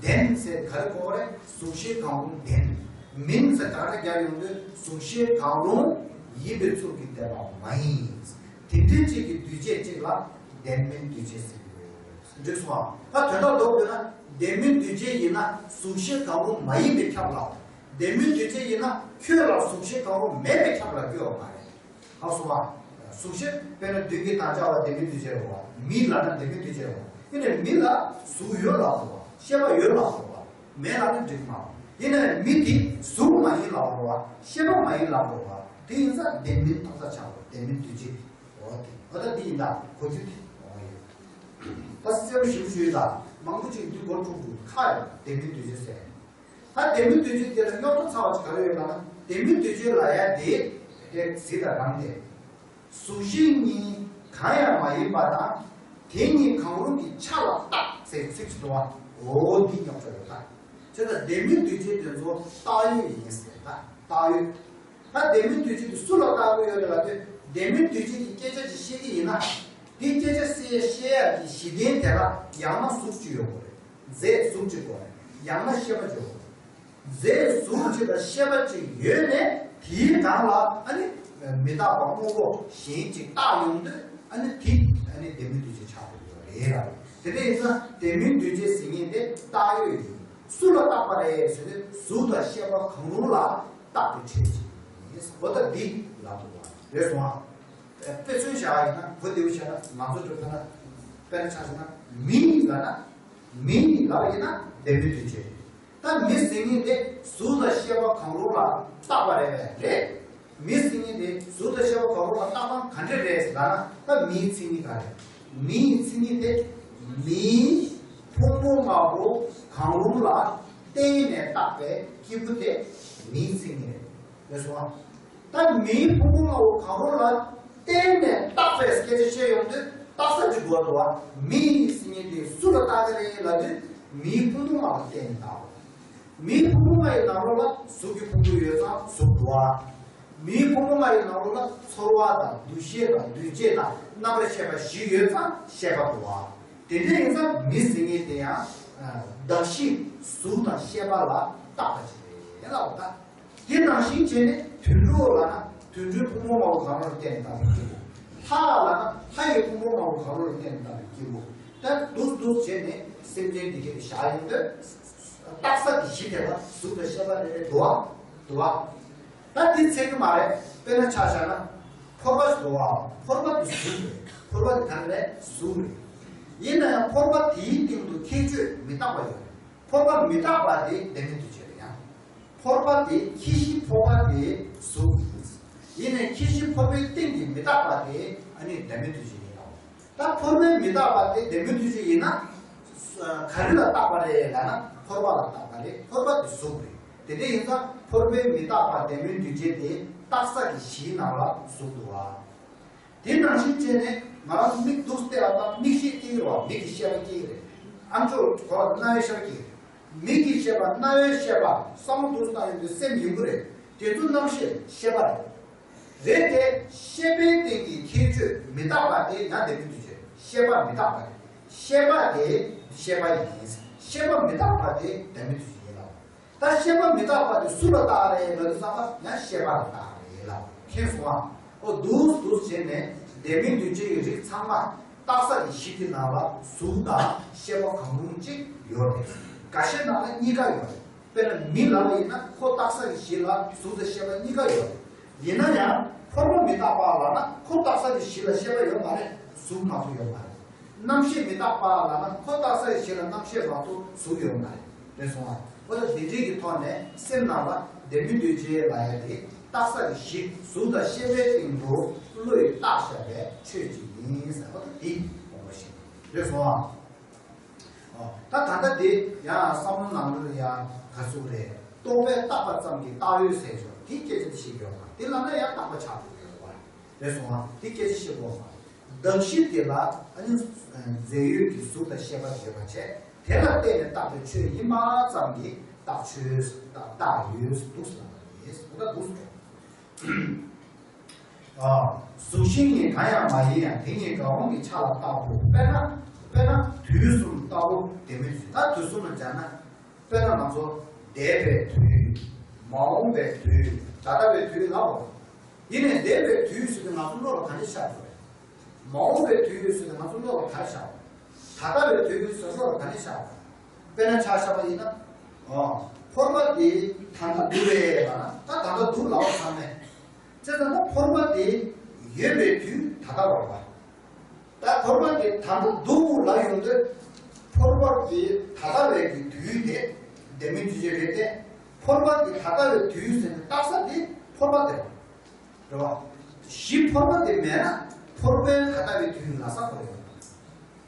ལྡན་ཟེར་ག་རེ་གོ་བ་རེད། གཟུགས་ཤེས་གང་རུང་ལྡན། མིན་ཟེར་ག་རེ་རྒྱག་ཡོང་དུས་གཟུགས་ཤེས་གང་རུང་ཡིན་པའི་ཚུལ་གྱིས་ལྡན་པ་མ་ཡིན། དེ་འདྲའི་གཅིག་གི་འདུས་བྱས་གཅིག་ལ་ལྡན་མིན་འདུས་བྱས་ཟེར་གྱི་ཡོད། འགྲིག་སོང་ཨ། ད་དོན་དག་ལྡོག་དགོས་ན་ལྡན་མིན་འདུས་བྱས་ཡིན་ན་གཟུགས་ཤེས་གང་རུང་མ་ཡིན་པས་ཁྱབ་ལ། ལྡན་མིན་འདུས་བྱས་ཡིན་ན་ཁྱོད་ལ་གཟུགས་ཤེས་གང་རུང་མེད་པས་ཁྱབ་ལ་རྒྱུ་ཡོད་མ་རེད། ཧ་གོ་སོང་ཨ། གཟུགས་ཤེས་དཔེར་ན་མདུན་གྱི་དར་ལྕོག་ལ་ལྡན་མིན་འདུས་བྱས་རེད་བ། མི་ལབ་ན་ལྡན་མིན་འདུས་བྱས་རེད་བ། ཡིན་ནའི་མི་ལ་གཟུགས་ཡོད་ལབ་དགོས་བ། ཤེས་པ་ཡོད་ལབ་དགོས་བ། མེད་ལབ་ན་འགྲིག་མ་རེད། ཡིན་ནའི་མི་དེ་གཟུགས་མ་ཡིན་ལབ་དགོས་བ། ཤེས་པ་མ་ཡིན་ལབ་དགོས་བ། དེ་ཡིན་ཙང་ལྡན་མིན་རྟག་ཆ་ཆགས་པ་ལྡན་མིན་འདུས་བྱས། འོ་དེ་འོ་ད་འདི་ཡིན་ད་གོ་རྒྱུ་དེ་འོ་ཡོད། ད་གསལ་པོ་ཞིབ་ཞུས་ད་མང་པོ་ཅིག་འདི་གོ་ཐུབ་འདུག་ཁ་ཡོད་ལྡན་མིན་འདུས་བྱས་ཟེར། ད་ལྡན་མིན་འདུས་བྱས་དེ་ལ་རྙོག་དྲ་ཚ་བ་ཅིག་ག་རེ་ཡོད་ལབ་ན་ལྡན་མིན་འདུས་བྱས་ལ་ཡ་དེ་དེ་གཟིགས་ད་རང་དེ། གཟུགས་གཞན་གཉིས་གང་ཡང་མ་ཡིན་པ་དང་། དེ་གཉིས་གང་རུང་གི་ཆ་ལ་བཏགས་ཟེར་ཚིག་ཅིག་འདུག་བ། འོ་འདི་རྙོག་དྲ་ཡོད་ད། བྱས་ཙང་ལྡན་མིན་འདུས་བྱས་དེ་ཚོ་བཏགས་ཡོད་ཡིན་ཟེར་ད་བཏགས་ཡོད། ད་ལྡན་མིན་འདུས་བྱས་དེ་སུ་ལ་བཏགས་དགོས་ཡོད་རེད་ལབ་དུས་ལྡན་མིན་འདུས་བྱས་ཀྱི་སྐད་ཆ་ཅིག་བཤད་ཀྱི་ཡིན་ན། དེ་སྐད་ཆ་བཤད་བཤད་ཡག་གི་གཞི་རྟེན་དེ་ལ་ཡང་ན་གཟུགས་ཅིག་ཡོད་དགོས་རེད། རྫས་གཟུགས་ཅིག་དགོས་རེད། ཡང་ན་ཤེས་པ་ཅིག་ཡོད་དགོས་རེད། རྫས་གཟུགས་ཅིག་དང་ཤེས་པ་ཅིག་ཡོད་ནས་དེའི་སྒང་ལ་ཨ་ནི་མི་རྟག་པ་དངོས་པོ་གཞན་ཅིག་བཏགས་ཡོང་དུས་ཨ་ནི་དེ་ཨ་ནི་ལྡན་མིན་འདུས་བྱས་ཆགས་དགོས་ཡོད་རེད་ལ། དེ་འདྲ་ཡིན་ཙང་ལྡན་མིན་འདུས་བྱས་ཟེར་མཁན་དེ་བཏགས་ཡོད་ཡིན། སུ་ལ་བཏགས་པ་རེད་ཟེར་དུས་གཟུགས་དང་ཤེས་པ་གང་རུང་ལ་བཏགས་པའི་ཕྲད་ཅིག་ཡིན། འོ་ད་འདི་ལབ་འདུག་བ་རེད་སོང་ཨ། དཔེ་མཚོན་བཞག་ཡིན་ན་གོ་བདེ་བོ་བྱས་ན་ང་ཚོ་ཚོ་ཕན་ན་དཔེར་ན་ཆ་བཞག་ན་མི་ལབ་ན་མི་ལབ་ཡིན་ན་ལྡན་མིན་འདུས་བྱས་རེད། ད་མི་ཟེར་མཁན་དེ་གཟུགས་དང་ཤེས་པ་གང་རུང་ལ་བཏགས་པ་རེད་པས་རེད། མི་ཟེར་མཁན་དེ་གཟུགས་དང་ཤེས་པ་གང་རུང་ལ་བཏགས་སྟངས་ག་འདྲ་རེད་ལབ་ན་ད་མིའི་མཚན་ཉིད་ག་རེད། མིའི་མཚན་ཉིད་དེ་མིའི་ཕུང་པོ་ལྔ་པོ་གང་རུང་ལ་བརྟེན་ནས་བཏགས་པའི་སྐྱེས་བུ་དེ་མིའི་མཚན་ཉིད་རེད། རེད་སོང་ཨ། ད་མིའི་ཕུང་པོ་ལྔ་པོ་གང་རུང་ལ་བརྟེན་ནས་བཏགས་པའི་སྐད་ཆ་བཤད་ཡོང་དུས་བཏགས་ས་ཅིག་དགོས་འདུག་བ། མི་ཟེར་མཁན་དེ་སུ་ལ་བཏགས་ཀྱི་རེད་ལབ་དུས་མིའི་ཕུང་པོ་ལྔ་པོ་བརྟེན་ནས་བཏགས་པ། མིའི་ཕུང་པོ་ལྔ་ཡི་ནང་ལོགས་ལ་གཟུགས་ཀྱི་ཕུང་པོ་ཡོད་ཙང་གཟུགས་འདུག་བ། མིའི་ཕུང་པོ་ལྔ་ཡི་ནང་ལོགས་ལ་ཚོར་བ་དང་འདུ་ཤེས་དང་འདུས་བྱས་དང་རྣམ་པར་ཤེས་པ་བཞི་ཡོད་ཙང་ཤེས་པ་འདུག་བ། དེ་འདྲ་ཡིན་ཙང་མི་ཟེར་མཁན་དེ་ཡང་གདགས་གཞི་གཟུགས་དང་ཤེས་པ་ལ་བཏགས་པ་ཅིག་རེད་ལབ་པ་དང་། དེ་ནང་བཞིན་བྱས་ནས་དུད་འགྲོ་ལབ་ན་དུད་འགྲོའི་ཕུང་པོ་ལྔ་པོ་གང་རུང་ལ་བརྟེན་ནས་བཏགས་པའི་སྐྱེས་བུ། ལྷ་ལབ་ན་ལྷ་ཡི་ཕུང་པོ་ལྔ་པོ་གང་རུང་ལ་བརྟེན་ནས་བཏགས་པའི་སྐྱེས་བུ། ད་འདུག་འདུག་བྱས་ནས་སེམས་ཅན་འདི་གས་དེ་བཞག་ཡོང་དུས་བཏགས་ས་གི་གཞི་དེ་ལ་གཟུགས་དང་ཤེས་པ་རེ་རེ་འདུག་བ། འདུག་བ། ད་འདི་ཚད་ཀྱི་མ་རེད། དཔེར་ན་ཆ་བཞག་ན་ཕོར་པ་ཞིག་འདུག་བ། ཕོར་པ་དེ་གཟུགས་རེད། ཕོར་པ་དེ་ག་རེ་རེད། གཟུགས་རེད། ཡིན་ན་ཡང་ཕོར་པ་དེའི་སྟེང་དུ་ཁྱད་ཆོས་མི་རྟག་པ་ཡོད་རེད། ཕོར་པ་མི་རྟག་པ་དེ་ལྡན་མིན་འདུས་བྱས་རེད་ཡང་། ཕོར་པ་དེ་ཁྱད་གཞི་ཕོར་པ་དེ་གཟུགས་ཡིན། ཡིན་ནའི་ཁྱད་གཞི་ཕོར་པའི་སྟེང་གི་མི་རྟག་པ་དེ་ཨ་ནི་ལྡན་མིན་འདུས་བྱས་ཡིན་ནོ། ད་ཕོར་པའི་མི་རྟག་པ་དེ་ལྡན་མིན་འདུས་བྱས་ཡིན་ན། ག་རེ་ལ་རྟག་པ་རེད་ལབ་ན་ཕོར་པ་ལ་རྟག་པ་རེད། ཕོར་པ་དེ་གཟུགས་རེད། དེ་འདྲ་ཡིན་ཙང་ཕོར་པའི་མི་རྟག་པ་ལྡན་མིན་འདུས་བྱས་དེ་རྟགས་ས་གི་གཞིའི་ནང་ལ་གཟུགས་འདུག་བ། དེ་ནང་བཞིན་བྱས་ནས་ང་རང་ཚོ་མིག་ཏོ་བལྟས་པ་དང་མིག་ཤེས་སྐྱེ་གི་རེད་བ། མིག་གི་ཤེས་པ་སྐྱེ་གི་རེད། ཨ་མཆོག་གོ་བ་རྣ་བའི་ཤེས་པ་སྐྱེ་གི་རེད། མིག་གི་ཤེས་པ་རྣ་བའི་ཤེས་པ་བསམ་བློ་ཏོག་ཙམ་བཏང་ཡོང་དུས་སེམས་ཡོང་གི་རེད། དེ་ཚོ་རྣམ་ཤེས་ཤེས་པ་རེད། རེད་དེ་ཤེས་པའི་སྟེང་གི་ཁྱད་ཆོས་མི་རྟག་པ་དེ་ཡང་ལྡན་མིན་འདུས་བྱས། ཤེས་པ་མི་རྟག་པ་རེད། ཤེས་པ་དེ་ཤེས་པ་ཡིན། ཤེས་པ་མི་རྟག་པ་དེ་ལྡན་མིན་འདུས་བྱས་ཡིན་ལ། ད་ཤེས་པ་མི་རྟག་པ་དེ་སུ་ལ་རྟག་རེད་ལབ་དུས་ཙམ་པ་ཡང་ཤེས་པ་ལ་རྟག་རེད་ལབ། མཁྱེན་སོང་ཨ། ཨོ་འདུག་འདུག་བྱས་ནས་ལྡན་མིན་འདུས་བྱས་ཀྱི་རིགས་ཚང་མ་རྟགས་ས་ཀྱི་གཞི་དེ་ནང་ལ་གཟུགས་དང་ཤེས་པ་གང་རུང་གཅིག་ཡོད་རེད། འགའ་ཤས་ནང་ལ་གཉིས་ཀ་ཡོད་རེད། དཔེར་ན་མི་ལབ་པ་ཡིན་ན་ཁོ་རྟགས་ས་ཀྱི་གཞི་ལ་གཟུགས་དང་ཤེས་པ་གཉིས་ཀ་ཡོད་རེད། ཡིན་ན་ཡང་ཕོར་པ་མི་རྟག་པ་ལབ་ན་ཁོ་རྟགས་ས་ཀྱི་གཞི་ལ་ཤེས་པ་ཡོད་མ་རེད། གཟུགས་མ་གཏོགས་ཡོད་མ་རེད། རྣམ་ཤེས་མི་རྟག་པ་ལབ་ན་ཁོ་རྟགས་ས་ཀྱི་གཞི་ལ་རྣམ་ཤེས་མ་གཏོགས་གཟུགས་ཡོད་མ་རེད། རེད་སོང་ཨ། འོ་ད་དེ་འདྲའི་གི་ཐོག་ནས་སེམས་ནང་ལ་ལྡན་མིན་འདུས་བྱས་ལབ་ཡ་དེ་རྟགས་ས་ཀྱི་གཞི་གཟུགས་དང་ཤེས་པའི་སྟེང་དུ་བློ་ཡིས་བཏགས་བཞག་པའི་ཆོས་ཅིག་ཡིན་ཟེར་བ་དེ་དགོངས་པ་བཞེས། རེད་སོང་ཨ། ཨོ། ད་ད་ལྟ་དེ་ཡང་བསམ་བློ་ནང་ལོགས་ཡང་ག་ཚོད་རེད། རྟོག་པས་བཏགས་པ་ཙམ་གྱིས་བཏགས་ཡོད་ཟེར་ཆོག་དེ་སྐད་ཆ་དེ་ཤེས་དགོས་པ་དེ་ལབ་ན་ཡང་བཏགས་པ་ཆགས་དགོས་ཡོད་པ་རེད་སོང་ཨ། དེ་སྐད་ཆ་ཤེས་དགོས་པ། གདགས་གཞི་དེ་ལ་ཨ་ནི་རྫས་ཡོད་ཀྱི་གཟུགས་དང་ཤེས་པ་ཡོད་པ་བྱས་དེ་ལ་བརྟེན་ནས་བཏགས་པའི་ཆོས་ཡིན་པ་ཙམ་གྱིས་རྟགས་ཆོས་རྟགས་ཡོད་འདུག་ཟེར་བ་རེད། འོ་ད་འདུག་ཟེར། གཟུགས་གཞན་གཉིས་གང་ཡང་མ་ཡིན་ཡང་དེ་གཉིས་གང་རུང་གི་ཆ་ལ་བཏགས་པའོ། དཔེར་ན་དཔེར་ན་དུས་གསུམ་ལྟ་བུ་ལྡན་མིན་འདུས་བྱས། ད་དུས་གསུམ་ལ་སྦྱར་ན་དཔེར་ན་ང་ཚོ་འདས་པའི་དུས། མ་འོངས་པའི་དུས། ད་ལྟ་བའི་དུས་ལབ་པ། ཡིན་ནའི་འདས་པའི་དུས་ཟེར་དུས་ང་ཚོ་བློ་ལ་ག་འདྲ་ཤར་དགོས་རེད། མ་འོངས་པའི་དུས་ཟེར་དུས་ང་ཚོ་བློ་ལ་ག་འདྲ་ཤར་དགོས་རེད། ད་ལྟ་བའི་དུས་ཟེར་བློ་ལ་ག་འདྲ་ཤར་དགོས་རེད། དཔེར་ན་ཆ་བཞག་པ་ཡིན་ན། ཨོ། ཕོར་པ་དེ་ད་ལྟ་འདུག་པས་ལབ་ན་ད་ད་ལྟ་འདུག་ལབ་པ་ཚང་མས། བྱས་ཙང་ད་ཕོར་པ་དེ་ཡོད་པའི་དུས་ད་ལྟ་བར་བ། ད་ཕོར་པ་དེ་ད་ལྟ་འདུག་ལབ་ཡོང་དུས། ཕོར་པ་དེ་ད་ལྟ་བའི་གི་དུས་དེ་ལྡན་མིན་འདུས་བྱས་རེད་དེ། ཕོར་པ་དེ་ད་ལྟ་བའི་དུས་ཟེར་ནས་རྟགས་ས་དེ་ཕོར་པ་དེ་རེད། རེད་བ། གཞི་ཕོར་པ་དེ་མེད་ན་ཕོར་པའི་ད་ལྟ་བའི་དུས་ལ་ས་ཁོ་རེད།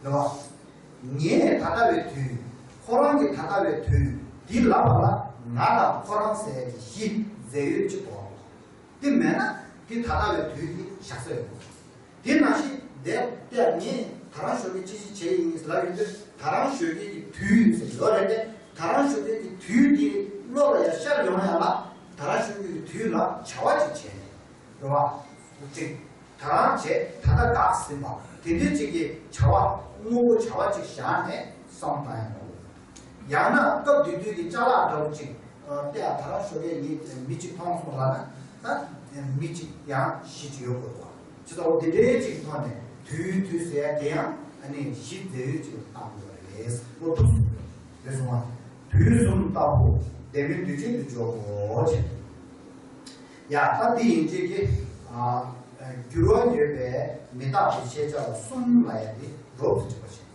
རེད་བ། ངའི་ད་ལྟ་བའི་དུས། ཁོ་རང་གི་ད་ལྟ་བའི་དུས། འདི་ལབ་པ་ལ་ང་དང་ཁོ་རང་ཟེར་ཡ་གི་གཞི་རྫས་ཡོད་གཅིག་པོ། དེ་མེད་ན་དེ་ད་ལྟ་བའི་དུས་ཀྱི་བཞག་ས་ཡོད། དེ་ནང་བཞིན་དེ་ལྟ་ངས་ད་རང་ཞོགས་ཀས་ཅི་ཞིག་བྱས་ཡིན་ལབ་ཡོང་དུས་ད་རང་ཞོགས་ཀས་ཀྱི་དུས་ཟེར་ཡོད་རེད་དེ། ད་རང་ཞོགས་ཀས་ཀྱི་དུས་དེ་བློ་ལ་ཡང་ཤར་ཡོང་ཡ་ལ་ད་རང་ཞོགས་ཀས་ཀྱི་དུས་ལ་བྱ་བ་ཅིག་བྱས་ནས་རེད་བ། ཅིག་ད་རང་བྱས་ད་ལྟ་བདག་ཟིན་པ་དེ་འདྲའི་ཅིག་གི་བྱ་བ་དངོས་པོ་བྱ་བ་ཅིག་བཞག་ནས་བསམ་བཏང་ཡ་མ་རེད། ཡང་ན་སྐབས་དེ་དུས་ཀྱི་ཅ་ལག་འདྲ་བོ་ཅིག་ཨ་ལྟ་ཡ། ད་རང་ཞོགས་ཀས་ངས་མི་གཅིག་མཐོང་སོང་ལབ་ན་ད་མི་གཅིག་ཡང་གཞི་གཅིག་ཡོད་དགོས་པ། ཇི་ལྟ་བུ་དེ་འདྲའི་ཅིག་ཐོག་ནས་དུས་དུས་ཟེར་ཡ་དེ་ཡང་ཨ་ནི་གཞི་རྫས་ཡོད་ཅིག་ལ་བཏང་དགོས་པ་རེད། བློ་ཐུབ་སོང་རེད་སོང་བ། དུས་གསུམ་ལྟ་བུ་ལྡན་མིན་དུས་གཅིག་ཏུ་འཇོག་གོ་ཅེས། ཡ་ད་འདི་ཡིན་གཅིག་གི་ཨ་འགྱུར་བ་ཡོད་པའི་མི་རྟག་པའི་ཤེས་བྱ་ལ་གསུམ་ལབ་ཡ་དེ་རོབ་ཏུ་གྲུབ་པ་ཞིག